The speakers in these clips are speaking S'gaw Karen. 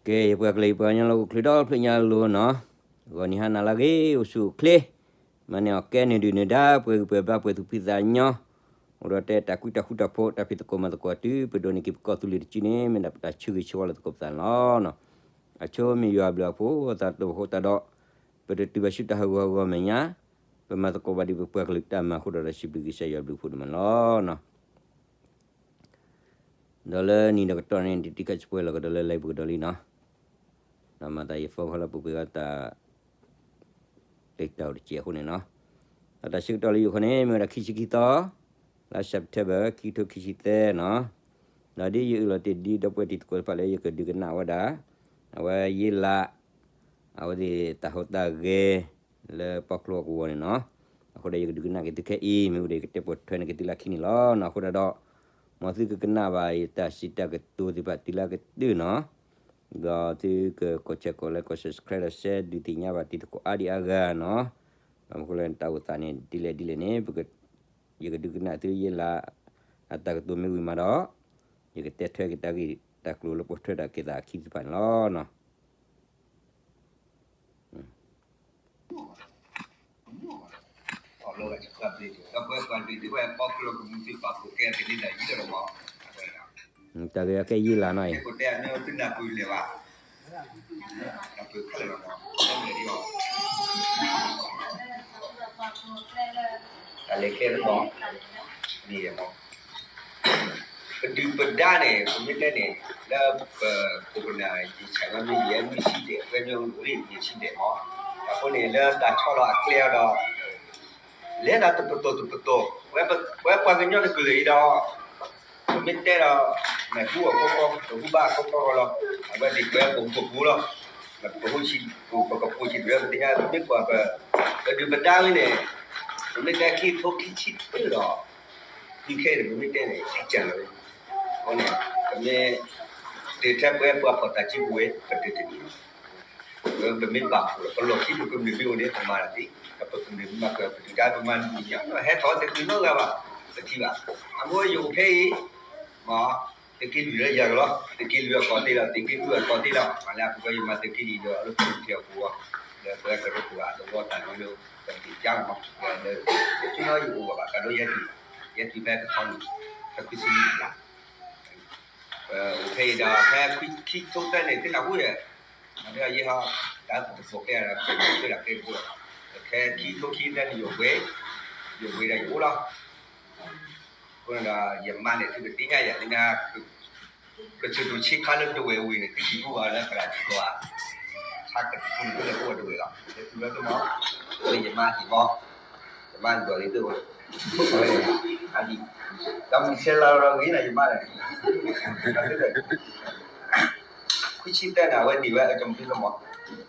ကဲ ယပှၤကလုာ်ယပှၤကညီလၢဟီၣ်ခိၣ်ချၢဒီဖျၢၣ်ညါအလိၤနီၤ, ဂီၤနံၤဟါနၤလၢအဂ့ၤ အိၣ်ဆူၣ်အိၣ်ချ့, မၤန့ၢ်အီၣ်ကဲန့ၢ်ဒုၣ်န့ၢ်ဒါ ပှဲၤဂံၢ်ပှဲၤဘါ ပှဲၤသူၣ်ဖှံသးညီ, အိၣ်ဒီးတဲတၢ်ကွံတၢ်ဃူတၢ်ဖိး တၢ်ဖံးသကိးမၤသကိးတုၤ ပဒိးန့ၢ်က့ၤပကီၢ်သူလ့ၤတစုန့ၣ် မ့ၢ်ဒၣ်ပတၢ်ဆၢဂ့ၤဆၢဝါလၢသကိးပသးန့ၣ်လီၤ. အဆိမ့ၢ်ယွၤအဘျုးအဖှိၣ် အသးတဖှိၣ်တၢ်ဒီး ပတတုၤဘၣ်ဆူတၢ်ဟးဂူာ်ဟးဂီၤမဲာ်ညါ, ပမၤသကိးဘၣ်ဒ်ပပှၤကလုာ်တၢ်မၤအဃိဒီး ဒီးစံးဘျုးကစၢ်ယွၤအဘျုးအဖှိၣ်ဒိၣ်မးလီၤ. ဒီးလၢနံၤဒီးကတီၢ်န့ၣ် တံၤတံၤခးစပွဲလီၤကဒီးလၢ live ပူၤကဒီးလံနီၤ, ဒီးမၤသးယ phone ခီလၢပူၤကွံာ်အီၤတၢ် တတီၤတစဲးအဃိန့ၣ်နီၤ, ဒီးတၢ်ဆၢကတီၢ်လၢယအိၣ်ခိၣ်န့ၣ် မ့ၢ်ဝဲဒၣ်ခံဆံခံသီ လါ September ခံထိခံဆံသၢနီၤ, ဒီးဒ်ယအၢၣ်လီၤတ့ၢ်ဒ်ဒီပုၢ်ဝဲၢ်တံၤသကိးတဖၣ်လၢယကဒုးကနၣ်ဝဲဒၣ် အဝဲယ့လး အဝဲသ့ၣ်တၢ်ဟူးတၢ်ဂဲၤ လၢပီၣ်ကျိအကဝီၤန့ၣ်နီၤ, အဃိဒီးယကဒုးကနၣ်က့ၤသုခဲအံၤ မ့ၢ်ဝဲဒီးယကတဲပိာ်ထွဲန့ၢ်က့ၤသုလၢခံန့ၣ်လီၤ. အဃိဒၣ်ဒီး မ်သုကကနၣ်ဘၣ်ယတၢ်စံးတၢ်ကတိၤသ့ၣ်တဖၣ်တုၤလၢအကတၢၢ်နီၤ, ဒီးသုကကိးဆဲးကိးလဲ ကိး subscribe ဒီး share ဒုးသ့ၣ်ညါဘၣ်တံၤသကိးအါဒံးအါဂၤနီၤ, ဘၣ်မနုၤဃိလဲၣ် တၢ်အိၣ်သးန့ၣ် ဒ်လဲၣ်ဒ်လဲၣ်န့ၣ် ယကဒုးကနၣ်သုယ့လး အတၢ်ကတိၤမ့ၢ်ဝံၤမးဒီး ယကတဲထွဲက့ၤတၢ်ဂ့ၢ်တၢ်ကျိၤလၢပိာ်ထွဲတၢ်က့ၤသးအခံသ့ၣ်တဖၣ်န့ၣ်လီၤ. တၢ်ဂ့ၢ်အကဲယ့လးနီၤအံၤ, တၢ်လဲၤကျဲတဘီ မ့ၢ်မး ပဒုၣ်ပဒါန့ၣ် ပမ့ၢ်တဲန့ၣ် လၢပခိၣ်ပနၢ်ယံာ်ဆၣ်ဝဲမ့ၢ်ယဲၢ်နွံဆံဒဲး ဝဲမ့ၢ်အိၣ်လံယဲၢ်ဆံဒဲးမး, အဃိန့ၣ် လၢတၢ်ဆီလီၤအကျဲအံၤဒီး လဲၤတၢ်တပတီၢ်တပတီၢ်, ပဝဲပှၤကညီတကလုာ်အံၤဒီး ပမ့ၢ်တဲဒီး မ့ၢ်ဟူအကီကီ ပဟူဘၣ်အကီကီလီၤ, အဝဲသ့ၣ်ကွဲပပူၤလီၤ, ပကဟူဆံး ပကပူၤဆံးတဝဲ ပသ့ၣ်ညါ ပမ့ၢ်ကွၢ်ပ ပဒုၣ်ပဒါဝဲန့ၣ် ပမ့ၢ်တဲခံထိခံဆံတုၤဒီး ခံခဲအံၤန့ၣ် ပမ့ၢ်တဲန့ၣ် ခံကၢ်လီၤဝဲ, အဃိန့ၣ် ပမ့ၢ် ဒုးထဲပဝဲပှၤဖီၣ်တၢ်စုကဝဲၤ ပဒုးတနံၤလီၤ, ပမ့ၢ်ဘၣ်ဖှိၣ်လီၤ ပလီၢ်ခံပကမျၢၢ်မ့ၢ်အိၣ်န့ၣ် ပမၤတၢ်သ့, ပကမျၢၢ်မ့ၢ်မၤကပဒုၣ်ဒါ ပမၤနံၤညါ ဟဲထီၣ်တသ့နီတဂၤဘၣ်, ပထံၣ်ဘၣ်, အမိၢ်ယအိၣ်ဖဲအံၤ မ့ၢ် သုးက့လွံၢ်လၢယၤကလီၤ, သုးက့လွံၢ်အကီၢ်သ့လီၤ, သုးက့လွံၢ်အကီၢ်သ့လီၤ, မ့ၢ်လၢအပူၤကွံာ်ယမၤသုးက့လွံၢ်ဒီး အလၢပထံအပူၤအီၤ, ဒီးပဝဲကရၢခိၣ်အသဝီတၢ်န့ၣ်လၢ ပသ့ၣ်ကါမး, လၢ ယဆိကမိၣ်ယအိၣ်ဘၣ်ဘၣ် ကဒီးယဲတုၤ, ယဲတုၤဖဲကထီနံၣ်, ဖဲခွံဆံနံၣ်လၢ် ပအိၣ်ဖဲအံၤဒီး ဖဲခံထိသၢန့ၣ် သုနၢ်ဟူယဲ, မ့ၢ်ဒီးယဲဟီ, တၢ်ပတဖိးကျဲဒီး ကဲဒီးကျဲတဘိလီၤ, ဖဲခံထိခံသၢန့ၣ် ယအိၣ်ဘှံး, ယအိၣ်ဘှံးဒီးယအိၣ်လီၤ, အဃိန့ၣ်ဒီး ယမါန့ၣ် သုကသ့ၣ်ညါယၤ သုနၢ် ကစၢၢ်ဒိၣ်ဆ့ခါလၢဒဝဲၢ်ဝ့ၢ်န့ၣ် သုထံၣ်ဖိဘၣ်လၢသရၣ်ထံကျိဧါ, ဆါကတၢၢ်ဖိန့ၣ် သုလဲၤအိၣ်ဒဝဲၢ်လီၤ, လၢသုဝဲသုမီၤ, လၢယမါဟံၣ်ဘီ, ယမါဒွးလံသုအိၣ်, အဝဲန့ၣ်, အဒံး, ဒီးမုၢ်ဆဲးလီၤဒီးဂ့ၤန့ၣ် ယမါန့ၣ်, ခွံဆံသၢန့ၣ် အဝဲန့ၢ်ဝဲအကမုၢ်သုသ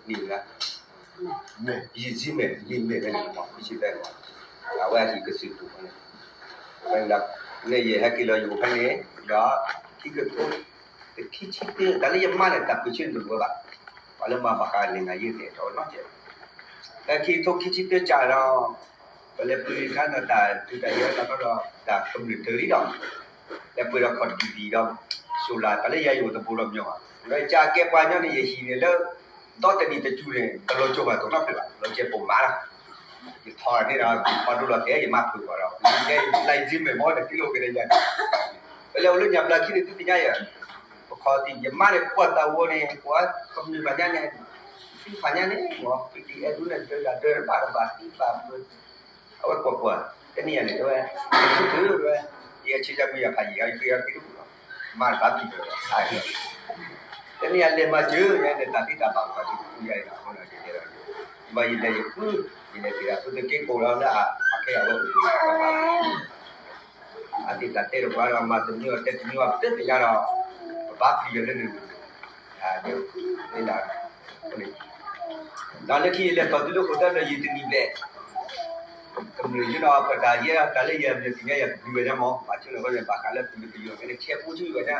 မီၤ, န့ၢ်ဝဲဒၣ် ယံာ်ဇံမဲာ် ယံာ်မဲာ်ဖဲန့ၣ်မး ခံဆံသၢန့ၣ်မး, အဝဲအဟံၣ်ကစၢၢ်ဒိၣ်ဖဲန့ၣ်, ဝဲဒၣ်, လၢယဟဲက့ၤလီၤယအိၣ်ဖဲန့ၣ်, ဒီး ခံကထိ, ခံဆံသၢ တၢ်လၢယမါန့ၣ် တၢ်ပၢဆှၢန့ၣ်တအိၣ်ဘၣ်, ပှၤလၢမၤဘၣ်ဃးန့ၣ် နၤယဲၢ်တဲထီၣ်ဝဲနီတစဲး, လၢခံကထိခံဆံသၢစးဒီး, ပလဲၤပှ့ၤခါန့ၣ်တၢ်ဒုးတၢ်ယဲၢ်တၢ်ကီဒီး တၢ်ကမျၢၢ်တၢၢ်လံဒီး, လဲၤပှ့ၤဒီးခီၣ်တကံၢ်ဒံးဒီး, စိၤလၢ် တၢ်လၢယၤယအိၣ်တဘိဒီးမညီဘၣ်, ဒီးကၢ်ကဲပှၤကညီန့ၣ် ယဟံၣ်န့ၣ်လၢ ဒီတနံၣ်တစူၤန့ၣ် တလီၤကၠိဘၣ်တနီတဖျၢၣ်ဘၣ် လီၤကဲပိာ်မးလီၤ, ယထီၣ်န့ၣ်ဒီး ယထီၣ်ဒိလီၤတဲာ် ယမါဖုးပှၤဒီး ယတဲလၢယဇံမဲာ်မီၢ်တသံလိာ်က့ၤဒီးယၤန့ၣ်, ပလဲၤအိၣ်လၢညၣ်ပျၢ်ခံန့ၣ် သုသ့ၣ်ညါယၤ, ပခီၣ်သံၣ် ယမါန့ၣ် ပှၤသးဝီန့ၣ် ပှၤကမျၢၢ်ဖးညါန့ၣ်, သံဖးညါန့ၣ် မ့ၢ် ပဒံအဲၣ်ဒူန့ၣ် ဒၢဒၢတဘၣ်တဘၣ်သံဘၣ်မုၢ် အဝဲကွၢ်ကွၢ်, တနံၣ်အံၤန့ၣ် တဲဝဲ, ယဆၢထၢၣ်ဝဲ, ယဆၢထၢၣ်မုၢ်ယဖးယံာ်ဂၤ ယဃ့အီၤသ့တပူၤလီၤ, မၤတဘၣ်ဖံးဒီး, တနံၣ်အံၤလဲၤမၤစၢၤ ယဲန့ၣ်တၢ်သံတၢ်ဘၣ်ပှၤကညီအံၤနီၤ အဃိန့ၣ် ယတဲဒီး, ဘၣ်ယလဲၤယဃု, ယလဲၤက့ၤဒီး သုတက့ကိးလီၤလၢအခဲအံၤဝဲ, အသ့ၣ်တၢ်တဲဒီးပှၤဒီး မၤတမံၤအီၤတဲတမံၤအီၤ ပတဲသ့ၣ်ညါဒီး, ပဘၣ်ဖံးယၤလၢန့ၣ် မ့ၢ်ဒၣ်, ဒီးလၢခံယလဲၤထီၣ်တုၤလၢခိၣ်သၢဒီးယတနံၤဘျဲၣ်, ကမျၢၢ်ယဒီးပတၢ်ယဲၢ်တၢ်လၢယမ့ၢ်သ့ၣ်ညါယကဘျုးဝဲညါမး ဘၣ်ဆၢန့ၣ်အဃိန့ၣ် ဘၣ်ဃးလၢပမ့ၢ်ကယီၤဖဲန့ၣ် ဆဲးဖိဆူယဝဲညါ,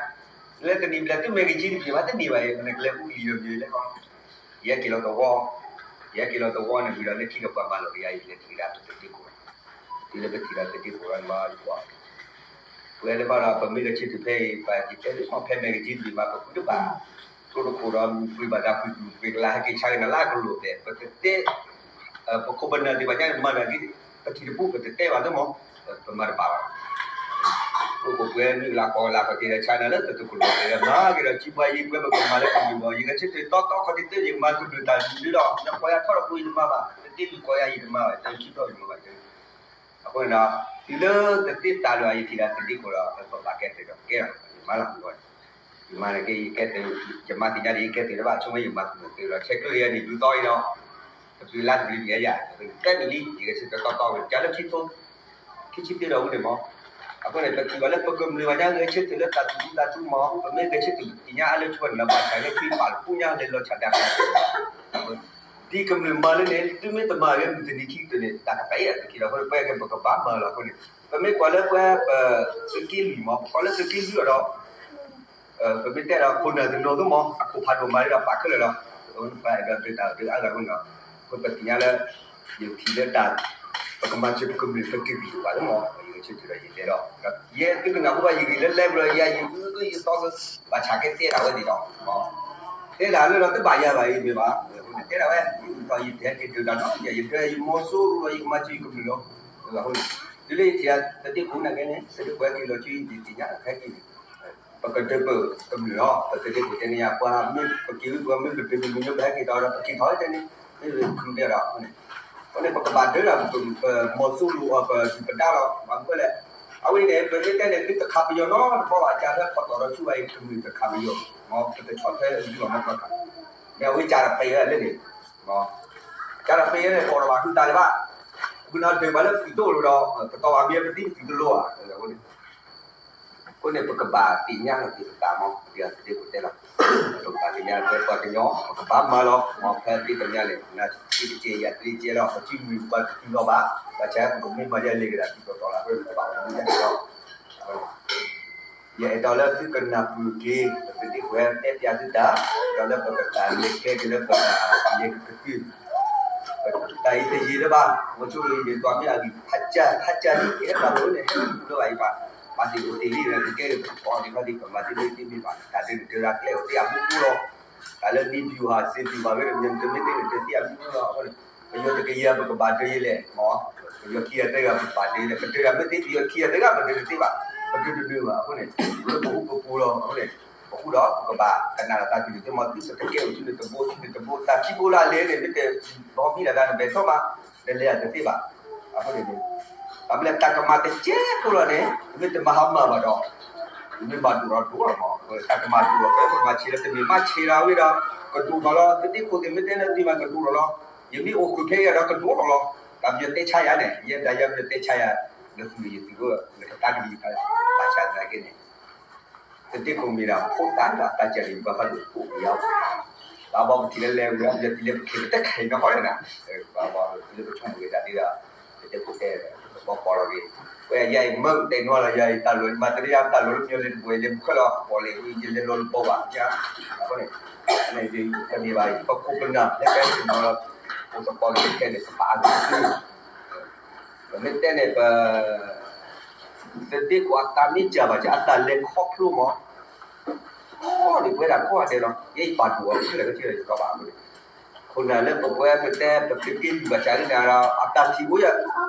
လၢတနံၤဘျဲၣ်သုမဲာ်ကက့တဘ့ၣ်ဘၣ်တန့ၢ်ဘၣ်အံၤ နကလဲၤအူလံာ်ဒီးမ့ၢ်လၢ ယဟဲက့ၤလီၤသဝီ, ယဟဲက့ၤလီၤသဝီန့ၣ်ဝံၤဒီး လၢခံဒီးပှၤမၤလီၤက့ၤယၤအံၤ လဲၤထံၣ်ဒၣ်ပတဒ့ခိၣ်, တုၤလၢပထံၣ်ဒီးတဒ့ခိၣ်ဒီးမၤယွၤ, ပဝဲလၢဘၣ်ဒီး ပမ့ၢ်လၢဆံတုၤဖဲအံၤ ပှၤယတဲလၢဖဲမဲာ်ကက့တဘ့ၣ်ဘၣ် ပဃုတဘၣ်, ကျိတခိၣ်ဒီး မုၢ်ပှ့ၤဘၣ်တၢ်ကွံာ်ကွံာ် ပှ့ၤကလါဟဲက့ၤဆါက့ၤနၤလၢအကလိၤသဲး ပတတဲ ပခိၣ်ပနၢ်သ့ၣ်တဖၣ်ညါန့ၣ် မၤနၤက့ၤ ပထံၣ်တပူၤ ပတတဲဘၣ်သ့မး ပမၤတဘၣ်ဘၣ်. ကျိခိၣ်ပှဲၤနုာ်လၢကီၢ်လၢ်ခီၣ်ထံးဒီး ဆါနၤလၢတကလိၤသဲးဒီး မၤက့ၤဒီး ကံပှၤယံၤပှဲၤ ပကမၤလၢကမုာ်ဘၣ် ယဂဲၤဆၢထၢၣ်တီတီခီၣ်ထံးတၢ် ယကမၤကမုာ်တၢ်ဒုးဒီး နကွၢ်ယၤထီၣ်တပူၤ ယတမၤဘၣ် တသ့ၣ်မုၣ်ကီၢ်ယၤ ယတမၤဘၣ် တခံထီၣ်ယမၤဘၣ် အဃိန့ၣ်ဒီး တုၤလၢတသ့တၢ်လၢယထံၣ်ဒီးတဒ့ခိၣ်ဒီး ပဘၣ်ကဲတၢ်ဒီးကဲလီၤ ယမၤလီၤ ယမၤန့ၣ်က့ ယကဲတၢ် ယမၤသ့ၣ်ညါန့ၣ် ယကဲတၢ်လၢဘၣ်ဆိကမိၣ် ယမၤကမုာ်တၢ်ဒီး ဆဲးကျၢယၤန့ၣ် ဒူသီအံၤဒီး တပျံၤလါတပျံၤပျံၤယၤ တၢ်မံၤလံ ယကဆၢထၢၣ်တီတီဝဲ ကလၢခံထိ ခံဆံသၢဒီးဝံၤန့ၣ်မး အဃိန့ၣ် ပထံၣ်ဘၣ်လၢပကမျၢၢ်ဘၣ်ညါ ဂဲၤဆၢထၢၣ်လၢတၢ်သူၣ်ဒူသးဒူမး ပမ့ၢ်ဂဲၤဆၢထၢၣ်သ့ၣ်ညါအါလၢထူန့ၣ် ဘၣ်ဆၣ်လၢသုပာ်လီၤပူညါလဲၤလီၤဆၣ်ဒၣ် ဒ်ကမျၢၢ်မၤလၢန့ၣ် သုမ့ၢ်တမၤဂ့ၤမုၢ်တနံၤခံကတၢၢ်န့ၣ် တၢ်ကပာ်အီၤတက့ၢ်ဒီး အဃိန့ၣ် ပဝဲက့ၤပကဘၣ်မၤလီၤအဃိန့ၣ် ပမ့ၢ်ကွၢ်လၢပဝဲပသုးက့လွံၢ်မး ပကွၢ်လၢသုးက့လွံၢ်အီၤဒီး ပမ့ၢ်တဲဒီးခိၣ်နၢ်တနီၤသ့မး အခိၣ်ဖးဒိၣ်မၤဒၣ်ပာ်ခဲလၢာ်လီၤ ပဒီးဒုးတၢ်ဒုးအါဂၤအဃိန့ၣ်ဒီး အဃိပသ့ၣ်ညါလၢ ယထံၣ်လၢတၢ် ပကမၤစၢၤပကမျၢၢ်ပတဂ့ၤဘၣ်သ့မး ယဂဲၤဆၢထၢၣ်ဒီးယလဲၤဒီး ယဲသုကနၣ်ဖိဘၣ်ယဂ့ၢ်လၢလဲၤဘျီ ယၤယအုအုယသီက ဘၣ်ဆၣ်ကဲတဲဒၣ်ဝဲန့ၣ်ဒီး တဲဒၣ်လၢဒီးတဘၣ်ယၤဘၣ်အံၤမ့ၢ်ဘၣ် တဲဒၣ်ဝဲ ယသီယတဲက့ၤဒုးတၢ်နီၤ ယၤယဒၢယမီၤစိရိၤဒီး ယကမၤစၢၤယကမျၢၢ်လီၤ အဃိန့ၣ် တုၤလၢယထံၣ်တဒ့ခိၣ်နာ်က့န့ၣ် တဒ့ခိၣ်ဟဲက့ၤလီၤဆူယသ့ၣ်ညါခဲက့ၤန့ၣ် ပကဒၢပကမျၢၢ်လီၤ ပတဒ့ခိၣ်တဲန့ၣ်ယၤ ပှၤမ့ၢ်ပက့ၤဝံၤ ပှၤမ့ၢ်ပဒုးပမုၢ်ညါ ပဟဲက့ၤဒီး ပက့ၤထီၣ်ဝဲတဲန့ၣ် မ့ၢ်ပခူတဲဒီး အဃိန့ၣ် ပကဘၣ်ဒၢဒီး ပမီၤစိရိၤအီၤ ပဒုၣ်ပဒါလီၤ ဘၣ်မနုၤလဲၣ် အဝဲန့ၣ် ပမ့ၢ်တဲန့ၣ် သုတခးပယီၤနီတဘျီဘၣ် ကၢ်လၢခီၣ်တီၣ်ဒီးဆူဝဲအံၤ ကမျၢၢ်တခးပယီၤ မ်ပတဆီၣ်ထွဲအဂံၢ်ဘၣ်မီၢ်ကီၢ်ခါ မ့ၢ်အဝဲကၢ်တပှဲၤဝဲလၢန့ၣ် ကၢ်တပှဲၤဝဲန့ၣ် ပိာ်ထီၣ်ဘၣ်ဃုာ်တၢ်လၢၤဘၣ် ဝံၤလီၤဒၢးပှၤလၢသုးဒိၣ်လီၤဒီး ပတီၢ်ဘၣ်မ့ၢ်ပသံပသုးတလိၣ်ဘၣ် အဃိန့ၣ် အဃိန့ၣ် ပကဘၣ်သ့ၣ်ညါလီၤက့ၤပသးမီၢ် ပယီၤတဒ့ခိၣ်တဲလီၤ ပကဘၣ်သ့ၣ်ညါလီၤက့ၤပှၤကညီ ပကဘၣ်မၤလီၤ မ်ဖဲသ့ၣ်တမံၤန့ၣ် နၤသ့ၣ်တကဲယၤသ့ၣ်တကဲလီၤ ပစုမုၢ်ပှၤတတုၤလီၤဘၣ် ဘၣ်ဆၣ်ပကမ့ၢ်မၤဒ်လဲၣ်က့ၤဒၣ်သုတီၤတီၤလီၤ ပကဘၣ်မၤဒ်လဲၣ်က့ၤလီၤ ယအဲၣ်ဒိးလၢသုကနၢ်ပၢၢ်က့ၤ ပတဒ့ခိၣ်ဝဲတဲပျးသုတၢ် ဒီးလၢပကတၢ်လဲၤကျဲက့ၤလၢပတၢ်လဲၤကကတုၢ် တၢ်အံၤတယံာ်လၢၤဘၣ် မ့ၢ်ဆိကမိၣ်ယံာ်ဒွးမ့ၢ်အဂံၢ် ဖးကၢ်ဖးကၢ်လံ ကဲတၢ်လီၤန့ၣ် ဟဲလၢဘၣ်အံၤဘၣ် ပာ်သ့ၣ်အိၣ်တ့ၢ်လံ ကကဲက့ၤပကီၢ်ဒံးဘၣ်ဒံး ပမၤသ့မ့ၢ်သ့မ့ၢ်ဘၣ် တၢ်ဒုးကတၢၢ်တၢ်ကျဲအိၣ်သ့အဘူးဘူးလီၤ တၢ်လၢနံၣ်ဘျူဟာ စံးဘျူဟာ ဝဲတမ့ၢ်တမ့ၢ်သ့န့ၣ် တသ့အဘူးဘူးလီၤ အဃိန့ၣ် ပယီၤတကယၤပကဘၣ်ဒၢယဲလဲၣ် ပယီၤခံဂၤသၢဂၤပကဘၣ်ဒၢယဲလဲၣ် ပဒၢတၢ်မ့ၢ်သ့ ပယီၤခံဂၤသၢဂၤ ပဒၢတသ့ဘၣ် ပဒၢတဒၢဘၣ် အဃိန့ၣ် လၢပဟူပပူၤလီၤ အဃိန့ၣ် ပဃုဒီး ပကဘၣ်ကနၣ်လီၤတၢ်သ့ၣ်တဖၣ်မ့ၢ် သုတကဲအိၣ်ဆူန့ၣ်တဘိ ဆူန့ၣ်တဘိ တၢ်ခံဘိလၢအလဲၤန့ၣ် မ့ၢ်တဘီမံလၢတၢ်န့ၣ် ဘဲထီၣ်မး နလဲၤအတသ့ဘၣ် အဃိန့ၣ် တၢ်မ့ၢ်လၢတၢ်ကမၣ်တကဲဖိလီၤန့ၣ် မ့ၢ်တမၤဟါမၢ်ဘၣ်ဒီး မ့ၢ်မၤဒိၣ်ထီၣ်ဒိၣ်လီၤမး တၢ်ကမၣ်ဒိၣ်လီၤ ပမၤဆံးလၢတမ့ၢ်မၤဆံးလၢဝဲဒီး ကဒိၣ်ထီၣ်လီၤ တဒ့ခိၣ်သ့ၣ်မ့ၢ်တဲလၢသုမၤကဒိၣ်ထီၣ်လီၤ ယမ့ၢ်အိၣ်ဃုာ်ဖဲအံၤဒီးကဒိၣ်ထီၣ်လီၤ တၢ်ပယီၤတဲဆါယၤန့ၣ် ယဲဒၣ်ယၤပယီၤတဲဆါယၤ နသူၣ်ယသူၣ် နကတၢ်ကလံၤတၢ်ဘၣ်ဆၣ်သနာ်က့န့ၣ် တဒ့ခိၣ်မ့ၢ်ဒၣ်ဖိသၣ်ဒီးတၢ်ကၢ်လံၤပှၤဖးဒိၣ်ဖိပယီၤ ဘၣ်ဘီပထံၣ်လၢလဲၤဝဲ ပယီၤထံၣ်လၢပခဲပတခါအံၤနီၢ်ဃီလၢနၤ ဘၣ်ဘီပထံၣ်လၢပဆိကမိၣ်က့ၤတၢ်ဒ်ဒီး တဒ့ခိၣ်တဲ ဘီကီၢ်လီၤက့ၤ ဝဲယၤအံၤမၢကတဲနီၤလီၤ ယၤအံၤတၢ်လီၢ်မၤတရံးယၤတၢ်လီၢ်လၢပယီၤလဲၤတဘိလဲၤမုၢ်ခဲလီၤ ပီၣ်လဲၣ်ဝံၤ ယလဲၤလီၤလၢဘီဘၣ် အဃိန့ၣ် တမ့ၢ်ဘၣ် ပခိၣ်ပနၢ် ဟဲကဲတနီၤလီၤ အိၣ်တကီၢ်က့ၤခဲန့ၣ် ပပာ်အဂ့ၢ် ပမ့ၢ်တဲန့ၣ် ပ တဒ့ခိၣ်အတၢ်မ့ၢ်စၢ်ဘၣ်စၢ် အတၢ်လဲၤခီဖျိမး ခီန့ၣ်ပဝဲဒၣ်ခီဂၤဒဲးလီၤ ယဲယပာ်ဒိၣ်အီၤခဲလၢာ်ခဲဆ့ဒီးယတီဘၣ်အဃိန့ၣ် ခိၣ်နၢ်လၢပပှဲၤပတဲ ပသုးက့လွံၢ်ဘၣ်စၢ်န့ၣ်ဒီး အတၢ်ထံၣ်အိၣ်ယၤ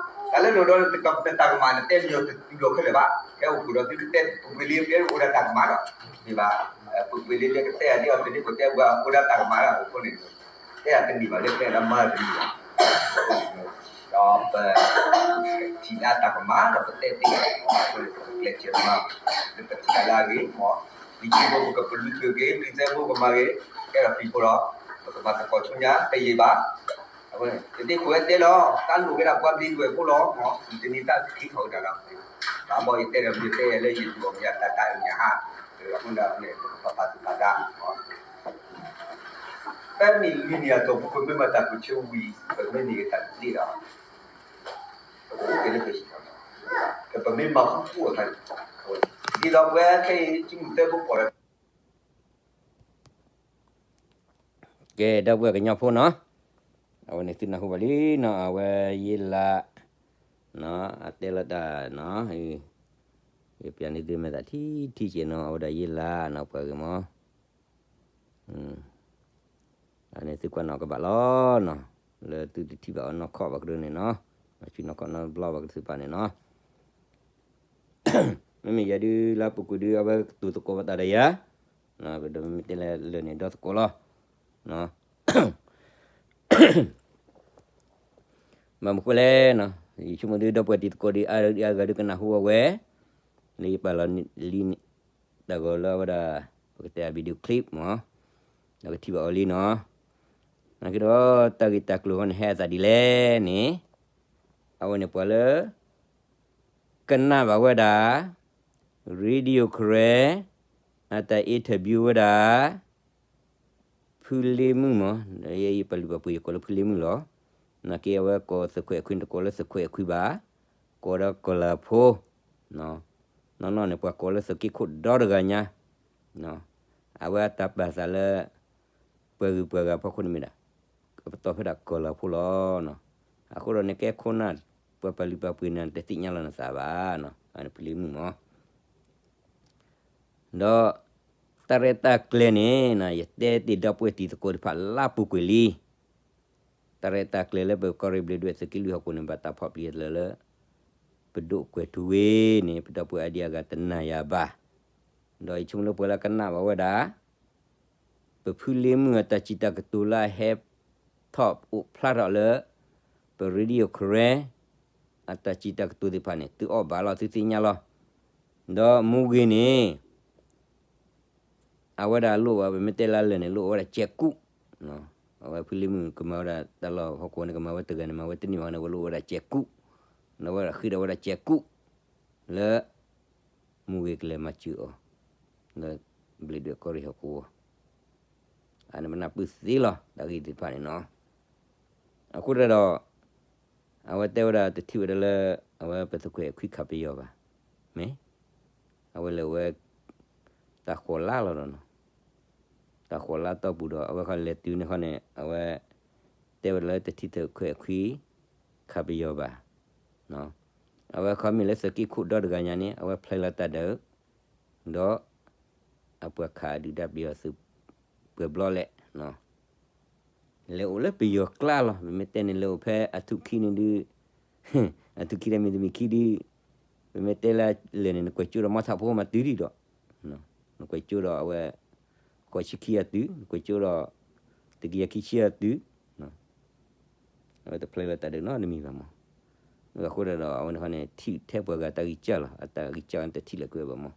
တၢ်လၢလိၤဒီး တၢ်ကမၣ်နတဲမ့ၢ်တတုၤလီၤခဲလၢာ်ဘၣ် ကဲအိၣ်ဃုာ်ဒီးသုကတဲ ပပှ့ၤလံပှဲၤအိၣ်ဒၣ်တၢ်ကမၣ်ဒီး မ့ၢ်ဘၣ် ပပှ့ၤလံလၢကတဲအီၤဒ်အီၤသုးဒ့ခိၣ်တဲပှၤအိၣ်ဒၣ်တၢ်ကမၣ်ဒီး အဃိန့ၣ် တဲဒၣ်တမံၤဘၣ်လၢကျဲဒီးမၤတမံၤဘၣ် ဒီးပ ထံၣ်ဒၣ်တၢ်ကမၣ်ဒီးပတဲသ့ အဃိန့ၣ်ပကကျဲးစၢးမၤ လၢပထံၣ်တၢ်လၢအဂ့ၤ ပျံၤထံဖိပကပလုၢ်ထံက့ၤ ပျံၤသဲဖိကမၤဂ့ၤ ကဲဒီးပျံၤဖိဒီး ပကမၤသကိးဆူညါတယံာ်ဘၣ် အဃိန့ၣ် တဒ့ခိၣ်ဝဲတဲလီၤ တၢ်လိၣ်ဝဲဒၣ်ပှၤဘျံးဒွဲၣ်ဖိလီၤ တနံၤတၢ်က့ၤထီၣ်ဝဲဒၣ်လီၤ ဘၣ်ဘီယတဲဒီးမ့ၢ်တဲယၤလၢယဒွဲၣ်မ့ၢ်ယတၢ်တၢ်အုၣ်ညါဟါ အဃိန့ၣ် ပကပာ်သူၣ်ပာ်သး ဖဲန့ၣ်လွံၢ်နံၣ်အတီၢ်ပူၤ ပမ့ၢ်မၤတၢ်ပၢၢ်ဆၢဝံၤ ပမ့ၢ်န့ၢ်တၢ်တဘျ့ဒီး ပကအိၣ်က့ၤလၢပဟံၣ်လီၤ. ပမ့ၢ်မၤဟူပူအီၤခါန့ၣ် ဒ်သိးပဝဲခဲအံၤ ကမုၢ်သၢဘိကီၢ်ဒီး ကဲ ဒီပုၢ်ဝဲၢ်ကညီဖိနီၤ, အဝဲန့ၣ်သုနၢ်ဟူဘၣ်လံနီၤ အဝဲယ့လး အတဲလီၤတၢ်နီၤ, ယပျးန့ၢ်သုမဲာ်သးထံထံက့ၤနီၤ အဝဲဒၣ်ယ့လးနီၤ ပှၤဂ့ၤမး န့ၣ်သုကွၢ်နီၣ်ကဘၣ်လီၤနီၤ, လၢသုတထံၣ်ဘၣ်အီၤနီၢ်ခီၣ်ဘၣ်ကဒိန့ၣ်နီၤ, ဆူနီၢ်ခီၣ်နီၢ်ဘျီဘၣ်ကဒိသ့ၣ်တဖၣ်န့ၣ်နီၤ, မ့မ့ၢ်ယၤဒုးလၢအပူၤကွံာ်ဒုး အဝဲကတိၤသကိးဘၣ်တၢ်ဒီးယၤ, ပဒီးမ့မ့ၢ်တဲလၢလၢာ်န့ၣ်ဒီသကိးလီၤ. ဘၣ်မနုၤဃိလဲၣ်, ယဆိကမိၣ်သုဒီပုၢ်ဝဲၢ်တံၤသကိးဒုး အါဒုးအါဂၤဒုးကနၣ်ဟူအဝဲ, လၢယပာ်လီၤလံန့ၣ်, တၢ်ဂီၤလၢအဝဲဒၣ် ပကတဲ video clip မ့ၢ်, ဒီးကထံၣ်ဘၣ်အီၤလံနီၤ, နာ်က့ဒီး တၢ်ဂ့ၢ်တၢ်ကျိၤဃီန့ၣ် ဟဲအသးဒ်လဲၣ်န့ၣ်, အဝဲန့ၣ်ပှၤလၢ ကနၣ်ဘၣ်ဝဲဒၣ် Radio Karen အတၢ် interview ဝဲဒၣ် ဖုလ့မုၣ်မ့ၢ်, ယပာ်လုၢ်ပာ်ပှ့ၤယကိးလၢဖုလ့မုၣ်လီၤ. နာ်က့အဝဲကိးသုးခွဲးအခွံ တကိးလၢသုးခွဲးအခွံဘၣ်, ကိးဒီးကီၢ်လၤဖိ, နီၢ်နီၢ်န့ၣ် ပှၤကိးလၢသုးက့ခိၣ်ဒီတဂၤညါ, အဝဲအတၢ်ပာ်သးလၢ ပှၤဂုၤပှၤဂၤဖီခိၣ်န့ၣ်မ့ၢ်ဒၣ် ပတီၢ်ဖဲဒၣ်ကီၢ်လၤဖိလီၤ. အဃိဒီးနကဲခိၣ်နၢ် ပှၤပာ်လုၢ်ပာ်ပှ့ၤနၤ တသ့ၣ်ညါလီၤနသးဘၣ်, ဖုလ့မုၣ်မ့ၢ် ဒီး တၢ်ရဲၣ်တၢ်ကျဲၤန့ၣ် ယတဲတ့ၢ်ဒီပုၢ်ဝဲၢ်တံၤသကိးတဖၣ်လၢပူၤကွံာ်လံ. တၢ်ရဲၣ်တၢ်ကျဲၤလၢပကီၢ်ရ့ၣ်ဘျ့းဒွဲၣ်သုးက့လွံၢ်ဟီၣ်ခိၣ်န့ၣ် ဘၣ်တၢ်ဖီၣ်ပျံၤတလၢလၢ ပဒိၣ်ကွဲၤထူဝ့န့ၣ် ပဒီပုၢ်ဝဲၢ်အါဒံအါဂၤတနၢ်ယၤဘၣ်. ဒီးယဆိကမိၣ်လၢပှၤလၢကနၣ်ဘၣ်ဝဲဒၣ် ပဖုလ့မုၢ်အတၢ်စံးတၢ်ကတိၤလၢအဟဲထီၣ်အိၣ်ဖျါထီၣ်လၢ ပ Radio Karen အတၢ်စံးတၢ်ကတိၤသ့ၣ်တဖၣ်န့ၣ် သုအီၣ်ဘၣ်လီၤ သုသ့ၣ်ညါလီၤ. ဒီးမူဂ့ၤန့ၣ် အဝဲဒၣ်လိၣ်ဝဲ ပမ့ၢ်တဲလၢလၢာ်န့ၣ် လိၣ်ဝဲဒၣ်ကဲကူၣ်, အဝဲဖုလ့မုၢ်ကမၤဝဲဒၣ်တၢ်လီၢ်ဟီၣ်ခိၣ်န့ၣ် ကမၤဝဲတဂၤန့ၣ် မၤဝဲတန့ၢ်ဘၣ်န့ၣ် အဝဲလိၣ်ဝဲဒၣ်ကဲကူၣ်, ဒီးဝဲဒၣ်ဃ့ဒီးဝဲဒၣ်ကဲကူၣ် လၢ မူဂ့ၤကလဲၤမၤစၢၤအီၤ လၢဘျ့းဒွဲၣ်ကီၢ်ရ့ၣ်ဟီၣ်ခိၣ် အန့ၣ်ပနၢ်ပၢၢ်သ့လီၤ တၢ်ဂ့ၢ်သ့ၣ်တဖၣ်န့ၣ်နီၤ. အဃိတၢ်ဒီး အဝဲတဲဝဲဒၣ်တထံၣ်ဝဲဒၣ်လၢ အဝဲပသုးခွဲးအခွံခးပယီၤဘၣ်, မ့ၢ် အဝဲလဲၤဝဲ တၢ်ဃိးလါလီၤဒီးနီၤ, တၢ်ဃိးလါတီၢ်ပူၤဒီး အဝဲခီလဲၤတုၤန့ၣ်ခီန့ၣ် အဝဲ တဲဝဲဒၣ်လၢတထံၣ်သုးခွဲးအခွံ ခးပယီၤဘၣ် အဝဲခီမ့ၢ်လၢသုးက့ခိၣ်ဒီတဂၤညါန့ၣ် အဝဲဖျဲလီၤတၢ်ဒၢး ဒီး အပှၤခးဒုၣ်ဒါပယီၤသုး ပှဲၤဘျီလဲၣ်, လဲၤအိၣ်လၢပယီၤကျါလီၤ. ပမ့ၢ်တဲန့ၣ် လဲၤအိၣ်ဖဲအထူၣ်ခံန့ၣ်ဒုး အထူၣ်ခံဒီးမံၤတမံၤခံဒုး ပမ့ၢ်တဲလၢလဲၣ်န့ၣ် နကွဲးကၠိဒီးမီထးဖိမၤတုၤဒံးဒီး နကွဲးကၠိဒီးအဝဲ ဃိးဆံခံအတုၤ နကွဲးကၠိဒီး တကယၤခံဆံအတုၤ အဝဲတဖျဲလီၤတၢ်ဒုးနီတမံၤဘၣ်မး. အဃိဒီး အဝဲန့ၣ်ခီန့ၣ် ထံၣ်ထဲပှၤဂၤတၢ်ဂံၢ်စၢ်လီၤ. အတၢ်ဂံၢ်စၢ်တထံၣ်လၢၤကွံာ်ဘၣ်မး.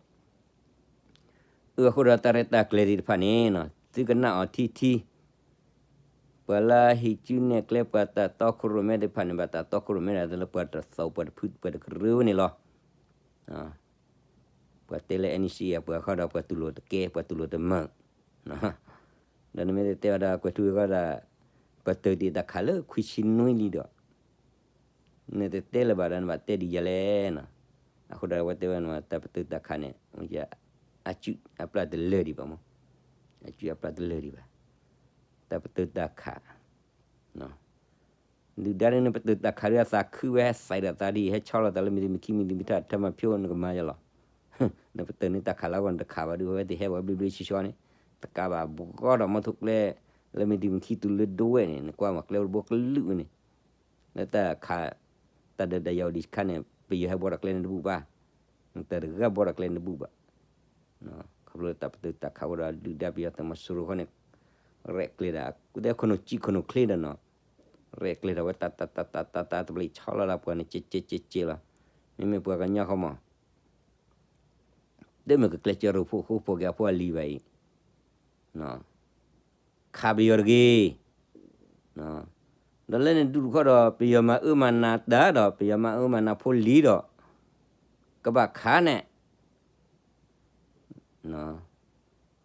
အဃိဒီးတၢ်ရဲၣ်တၢ်ကျဲၤသ့ၣ်တဖၣ်န့ၣ် သုကနၣ်အီၤထံထံ ပှၤလၢဟံးစုနဲၣ်ကျဲ ပှၤတၢ်တီခိၣ်ရိၣ်မဲသ့ၣ်တဖၣ်န့ၣ် ဘၣ်တၢ်တီခိၣ်ရိၣ်မဲဒၣ်လၢပှၤတသီၣ်ပှၤတဖုပှၤတကရၢဝဲန့ၣ်လီၤ. ပှၤတဲလၢ NCA အပှၤခီဒီး ပှၤတူၢ်လိာ်တကဲ ပှၤတူၢ်လိာ်တမုာ် ဒီးနမ့ၢ်တတဲဝဲဒၣ်ကွဲၤထူဝ့ၤဃီဒီး ပတုာ်တ့ၢ်တၢ်ခးလၢခွံဆံနွံလံဒီး နတတဲလၢၤဘၣ်ဒီး နဘၣ်တဲဒ်ယၤလဲၣ်နီၤ. အဃိဒီးအဝဲတဲဝဲန့ၣ် တၢ်ပတုာ်တၢ်ခးန့ၣ် အစုၣ်အပျၢ်တလၢာ်ဒံးဘၣ်မး, အစုၣ်အပျၢ်တလၢာ်ဒံးဘၣ်, တၢ်ပတုာ်တၢ်ခး ဒုၣ်ဒါန့ၣ် နပတုာ်တၢ်ခးဒီးအသးခုဝဲ ဟဲသးဒီးသးဒ်အံၤ ဟဲဆီလီၤသးလၢမံၤတမံၤခံ မံၤတမံၤထီၣ် ထၢမၤဖၠိနကမၤယလီၤ. နပတုာ်န့ၢ်တၢ်ခးလၢအဂီၢ် နတခးဘၣ်ဒုး အဝဲသ့ၣ်ဟဲဘၣ်ဘျ့ဘျ့ဆှီဆှီန့ၣ် တကးဘၣ်ဘှီဒီးမီထိၣ်ကျဲ လၢမံၤတမံၤခံတုၤလၢဒိဝဲၢ်န့ၣ် နကွၢ်မၤကျဲအိၣ်တဘိကလုာ်ဝဲန့ၣ် လၢတၢ်ခး တၢ်ဒုးတၢ်ယၤအိၣ်ဒံးတခါန့ၣ် ပယီၤဟဲဘှီဒီးကျဲန့ၣ်တဘူၣ်ဘၣ်, နတၢ်တဂၤဘှီဒီးကျဲန့ၣ်တဘူၣ်ဘၣ်. ခီဖျိတၢ်ပတုာ်တၢ်ခးဝဲဒီး ဒုၣ်ဒါပယီၤသုးမီၤစိရိၤဃီန့ၣ် ရဲၣ်ကျဲၤဒၣ် ကူၣ်သဲခိၣ်နူာ်စံၣ်ခိၣ်နူာ်ချ့ဒီးနီၤ ရဲၣ်ကျဲၤဒၣ်ဝဲတၢ်တၢ်တၢ်တၢ်တၢ်တၢ် တဘျီဆီလီၤဒၣ်ပှၤန့ၣ် ကဲးကဲးကဲးကဲးလီၤ. မ့မ့ၢ်ပှၤကညီဃီမး တမ့ၢ်ကကျဲးစၢးရိဖှိၣ်ဃိဖှိၣ်က့ၤအဖိအလံၤဘၣ်အံၤ ခးပယီၤတဂ့ၤ. ဒီးလၢန့ၣ်ဒူၣ်တခီဒီး ပယီၤမၤအၢမၤနးတၢ်ဒီး ပယီၤမၤအၢမၤနးဖိလံၤဒီး ကဘၣ်ခးန့ၣ်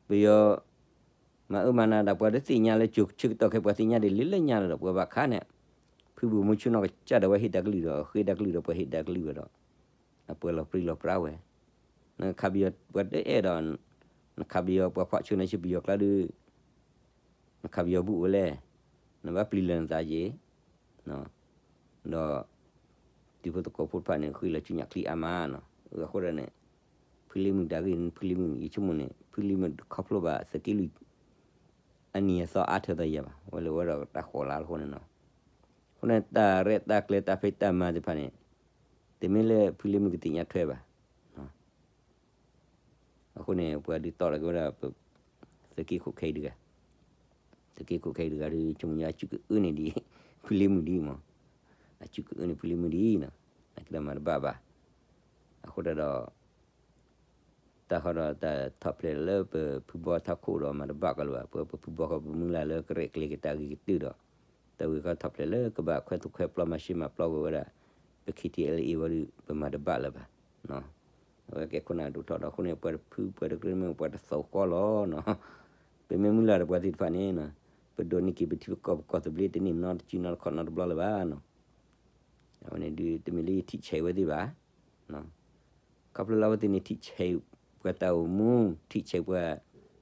ပယီၤမၤအၢမၤနးဒီး ပှၤတသ့ၣ်ညါလၢကၠိဆၢကတီၢ်ခဲ ပှၤသ့ၣ်ညါဒ်လၢလၢညါလီၤဒီး ပှၤဘၣ်ခးန့ၣ် ဖုဘိၣ်မူဆူၣ်နီၢ်ကစၢ်ဒီး အဝဲဟ့ၣ်တၢ်ကလုၢ်ဒီး ဃ့တၢ်ကလုၢ်ဒီး ပှၤဟ့ၣ်တၢ်ကလုၢ်ဝဲဒီး အပှဲၤလီၤပြံလီၤပြါဝဲ နခးပယီၤပှၤတအဲၣ်ဒီး နခးပယီၤပှၤဖီၣ်ဆၢနၤဆူပယီၤကျါဒီး နခးပယီၤဘူၣ်ဝဲလဲၣ် နဘၣ်ပျံၤလၢနသးက့ၤ ဒီး တံၤဖိသကိးဖိတဖၣ်န့ၣ် ဃ့လီၤဆူညၣ်ချံအါမးနီၤ အဃိဒီးန့ၣ် ဖုလံၤမုၣ်တၢ်ဂ့ၢ် ဖုလံၤမုၣ် ယဆိကမိၣ်န့ၣ် ဖုလံၤမုၣ်ခီဖျိဘၣ်သုးက့လွံၢ် အနံၤအသီအါထၢၣ်သးယၤဘၣ်, ဝဲလၢဝဲဒီးတၢ်ဃိးလါလၢအဃိန့ၣ်နီၤ. အဃိန့ၣ် တၢ်ရဲၣ်တၢ်ကျဲၤတၢ်ဖံးတၢ်မၤသ့ၣ်တဖၣ်န့ၣ် တမ့ၢ်လၢဖုလ့မုၢ်ကသ့ၣ်ညါထွဲဘၣ်. အဃိန့ၣ် ပှၤဒုးတီၣ်ထီၣ်က့ၤဝဲဒၣ် ပသုးက့ခိၣ်ခဲအံၤတဂၤ, သုးက့ခိၣ်ခဲအံၤတဂၤဒီး ဆိကမိၣ်ညါအစုကအၢန့ၣ်ဒ် ဖုလ့မုၢ်ဒ်မး, အစုကအၢန့ၣ်ဖုလ့မုၢ်ဒ်နီၤ, အက့ၤဒီးမၤတဘၣ်ဘၣ်. အဃိတၢ်ဒီး တၢ်ဃီဒီးတၢ်ထီၣ်ဖျဲးလၢပဖုဘီထးခိၣ်ဒီးမၤတဘၣ်ကီးလၢၤဘၣ်, ပပဖုဘီဃီပမုၢ်လၢ်လၢကရဲၣ်ကျဲၤက့ၤတၢ်ဂ့ၤကတၢၢ်ဒီး တၢ်ဝံၤဃီထီၣ်ဖျဲးလၢကဘၣ်ခွဲးသူၣ်ခွဲးပျီမၤရှဲမၤပျီကွံာ်ဝဲဒၣ် ပ ခ့ထံအဲလ်အ့ ဝဲဒီး ပမၤတဘၣ်လၢၤဘၣ်. အဝဲကဲခိၣ်နၢ်ဒိၣ်ထီၣ်ဒီးအဃိန့ၣ် ပှၤတဖုပှၤတကြၢးမ့ၢ်ပှၤတသိးဃီလီၤနီၤ. ပမ့ၢ်မုၢ်လၢ်ဒီးပှၤသ့ၣ်တဖၣ်န့ၣ် ပဒိးန့ၢ်က့ၤပထံပကီၢ်ပကီၢ်သဘျ့တန့ၢ်နီတစုနီတခီၣ်နီတဘျီလၢၤဘၣ်နီၤ. အဝဲန့ၣ်ဒုးတမ့ၢ်လၢယထံၣ်ဆဲးဝဲသ့ၣ်ဘၣ်. ခီဖျိလၢအဝဲသ့ၣ်န့ၣ်ထံၣ်ဆဲးပှၤတၢ်အိၣ်မူ, ထံၣ်ဆဲးပှၤ